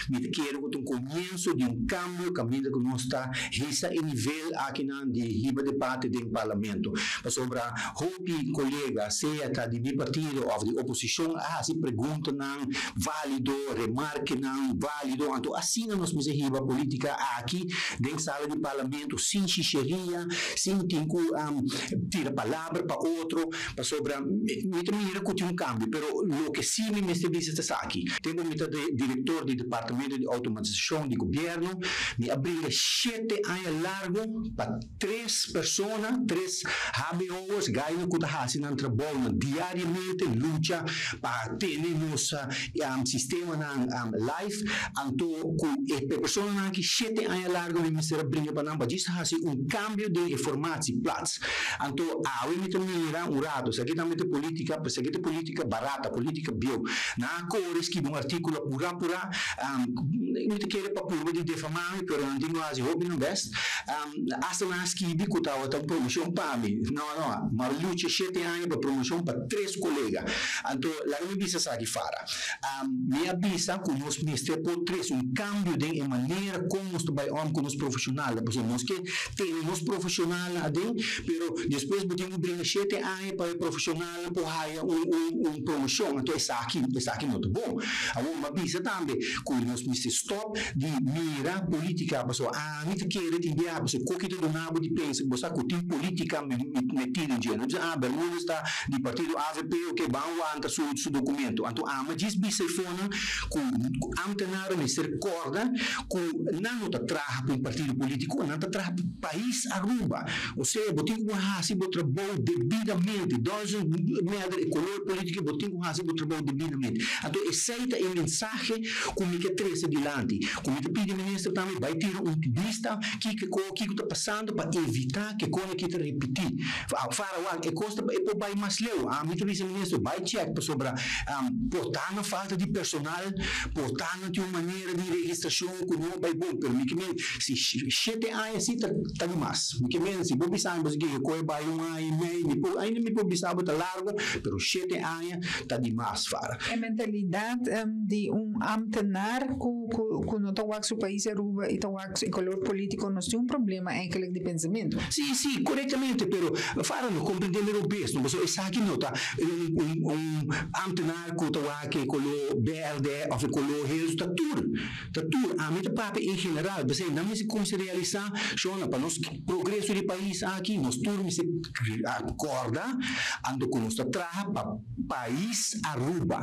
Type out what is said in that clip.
Mi ta kere ku ta un komienso di un kambio kaminda ku nos ta hisa e nivel akinan di hiba debate den Parlamento. Pasobra hopi kolega, sea ta di mi partido òf di oposishon, a hasi preguntanan válido, remarkenan válido. Anto asina nos mester hiba polítika aki den sala di Parlamento sin shisheria, sin tin ku tira palabra pa otro. Pasobra mi ta mira ku tin un kambio, pero loke si mi mester bisa ta esaki. Tempu mi ta direktor di Departamento di Outomatisashon di Gobièrnu, mi a bringa shete aña largu pa tres persona, tres HBO'ers, gainan ku ta hasi nan trabounan diariamente, lucha pa tene nos sistemanan live. Anto ku e personanan aki shete aña largu mi mester a bringa pa nan pa djis hasi un kambio den e formatieplaats. Anto awe mi ta mira un rato, esaki tambe ta politica, pero esaki ta politica barata, politica bieu. Nan a core skibi un articulo apura apura, mi ta kere pa purba di defama mi, pero nan tin cu haci hopi nan best. Hasta nan a skibi cu tawata un promocion pa mi. No, no, m'a lucha shete aña pa promocion pa tres colega. Anto laga mi bisa esaki fara. Mi a bisa cu nos mester por trece un cambio den e manera con nos ta bay om cu nos profesionalnan, pasobra nos ke tene nos profesionalnan aden, pero despues bo tin cu bringa shete aña pa e profesionalnan por haya un un un promocion, anto esaki esaki no ta bon. Awor mi a bisa tambe cu nos mester stop di mira politica, pasobra ami ta kere tin biaha pasobra koki ta duna bo di pensa cu bo sa cu tin politica meti den dje. No bisa ah Bermudez ta di partido avp ok ban wanta su su documento, anto ami a djis bisa e fonan cu ambtenaren mester corda cu nan no ta traha pa un partido politico, nan ta traha pa pais Aruba. Osea, bo tin cu haci bo trabou debidamente, doesn't matter e color politico, bo tin cu haci bo trabou debidamente. Anto esey ta e mensahe cu mi ke trece dilanti, cu mi ta pidi minister tambe bay tira un bista kico kico ta pasando pa evita ke cos aki ta ripiti. Fara wak e cos ta e por bay mas leu. Ami ta bisa minister bay check pasobra por ta na falta di personal, por ta na tin un manera di registracion cu no bay bon, pero mi ke men si shete aña si ta ta dimas. Mi ke men si bo bisa mi bo si ke koe bay un aña y mei mi por ainda mi por bisa bo ta largo, pero shete aña ta dimas fara. E mentalidad di un ambtenaar cu cu no ta wak su pais Aruba y ta wak e color politico nos tin un problema eigenlijk di pensamento. Si, si, corectamente, pero fara no comprende mi robes no, pasobra esaki no ta un un un ambtenaar cu ta wak e color berde of e color geel, ta tur, ta tur. Ami ta papia en general, p'esei nan mester cuminsa realisa, shona, pa nos progreso di pais aki, nos tur mester acorda anto cu nos ta traha pa pais Aruba.